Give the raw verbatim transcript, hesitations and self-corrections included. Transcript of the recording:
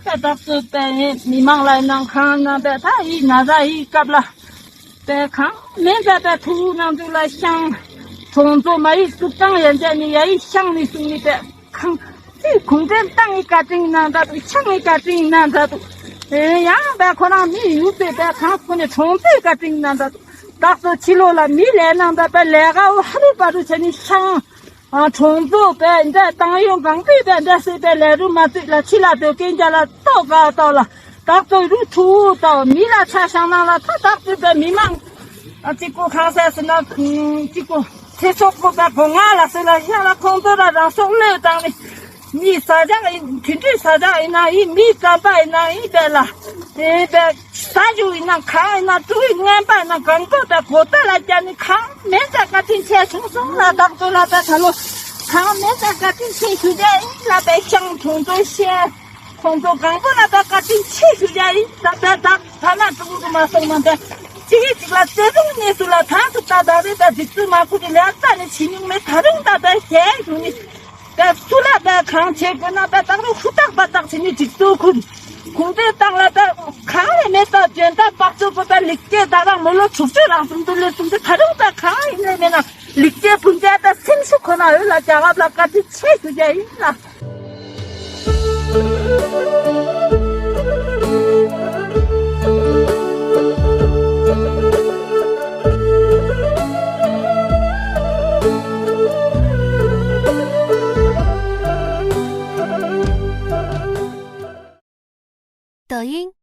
ད་བདག་ཚོ་པའི་མི་མང་ལ་ནང་ཁང་ནང་པའི་ད་ཡི་ན་ར་ཡི་སྐབས་ལ་པའི་ཁང་མེད་པའི་པའི་ཐུག་ནང་དུ་ལ་ཤང་གྲོང་ཚོ་མ་ཡི་ཏུག་ཀྲང་ཡན་ཆད་ནི་ཡ་ཡི་ཤང་ནི་སུ་ནི་པའི་ཁང་ཚིག་གུང་ཁྲན་ཏང་ཡི་བཀའ་དྲིན་ནང་ད་དུ་ཤང་ཡི་བཀའ་དྲིན་ནང་ད་དུ་ཡང་པའི་ཁོ་རང་མི་ཡུལ་པའི་པའི་ཁང་ཁོ་ནི་གྲོང་ཚོའི་བཀའ་དྲིན་ནང་ད་དུ་བདག་ཚོ་ཕྱི་ལོགས་ལ་མི་ལས་ནང་ད་པའི་ལས་ཀ་འོ་ཧ་རུ་པ་རུ་བྱ་ནི་ཤང་། ཨ་གྲོང་ཚོ་པའི་འདྲ་ཏང་ཡོན་གང་པོས་པའི་འདྲ་སྲིད་པའི་ལས་རུ་མ་བཙུགས་ལ་ཕྱི་ལ་སྡོད་མཁན་རྒྱ་ལ་ཏོག་ག་ཏོག་ལ་བདག་ཚོ་རུ་ཐུ་ཏོག་མི་ལ་ཆ་བཞག་ན་ལ་ད་བདག་ཚོ་པའི་མི་མང་ཨ་གཅིག་པོ་གང་ཟེར་ཟེར་ན་གཅིག་པོ་ཚེ་སྲོག་པོ་པའི་སྒོ་ང་ལ་སྲིད་ལ་ཤ་ལ་ཁོང་ཚོ་ལ་རང་སྲོག་བློས་བཏང་ནས་མི་ཟ་བྱ་ཡིན་དུད་འགྲོའི་ཟ་བྱ་ཡིན་ན་ཡིན་མི་རྩམ་པ་ཡིན་ན་ཡིན་པའི་ལ་དེ་པའི། ས་ཆུ་ཡིན་ན་གངས་ཡིན་ན་ཀྲུའུ་རྔན་པ་ཡིན་ན་གང་ཚོ་དང་གོ་ཏ་ལ་རྒྱ་ནི་གང་མེད་ཙང་བཀའ་དྲིན་ཆེ་ཆུང་སོང་ལ་བདག་ཚོ་ལ་ད་ད་ལོ་གང་མེད་ཙང་བཀའ་དྲིན་ཆེ་ཞུ་རྒྱ་ཡིན་ལ་པའི་ཤང་གྲོང་ཚོ་ཤེས་གྲོང་ཚོ་གང་པོ་ལ་ད་བཀའ་དྲིན་ཆེ་ཞུ་རྒྱ་ཡིན་ད་པའི་བདག་ད་ན་ཀྲུང་གོ་མ་སོང་མ་འདས་གཅིག་གིས་གཅིག་ལ་བརྩེ་དུང་གནས་སུ་ལ་ད་ཚོ་ད་ད་རེད་ད་སྒྲིག་འཛུགས་མ་ཁུ་དེ་ལས་རྩ་ནས་བྱེད་མྱོང་མེད་ད་རུང་ད་ད་ཞེས་ཞུ་ནི། ད་སུ་ལ་ད་གང་བྱེད་དགོས་ན་ད་ད་རུང་ཧུར་ཐག་པ་ཐག་བྱེད་ནི་སྒྲིག་འཛུགས་ཁུར་གུང་ཚེ་བཏང་ལ་ད་གང་རེ་མེད་ད་འཇོན་ཐང་དཔག་ཚོད་པོ་ད་ལེགས་སྐྱེས་ད་རང་མི་ལོ་དྲུག་ཅུ་རང་གསུམ་དུ་ལས་གསུམ་དུ་ད་རུང་ད་གང་ཡིན་ནས་མེད་ན་ལེགས་སྐྱེས་བུ་འཇལ་ད་སེམས་ཤུགས་ཁོ་ན་འོད་ལ་རྒྱ་གབ་ལ་བཀའ་དྲིན་ཆེ་ཞུ་རྒྱ་ཡིན་ལ།抖音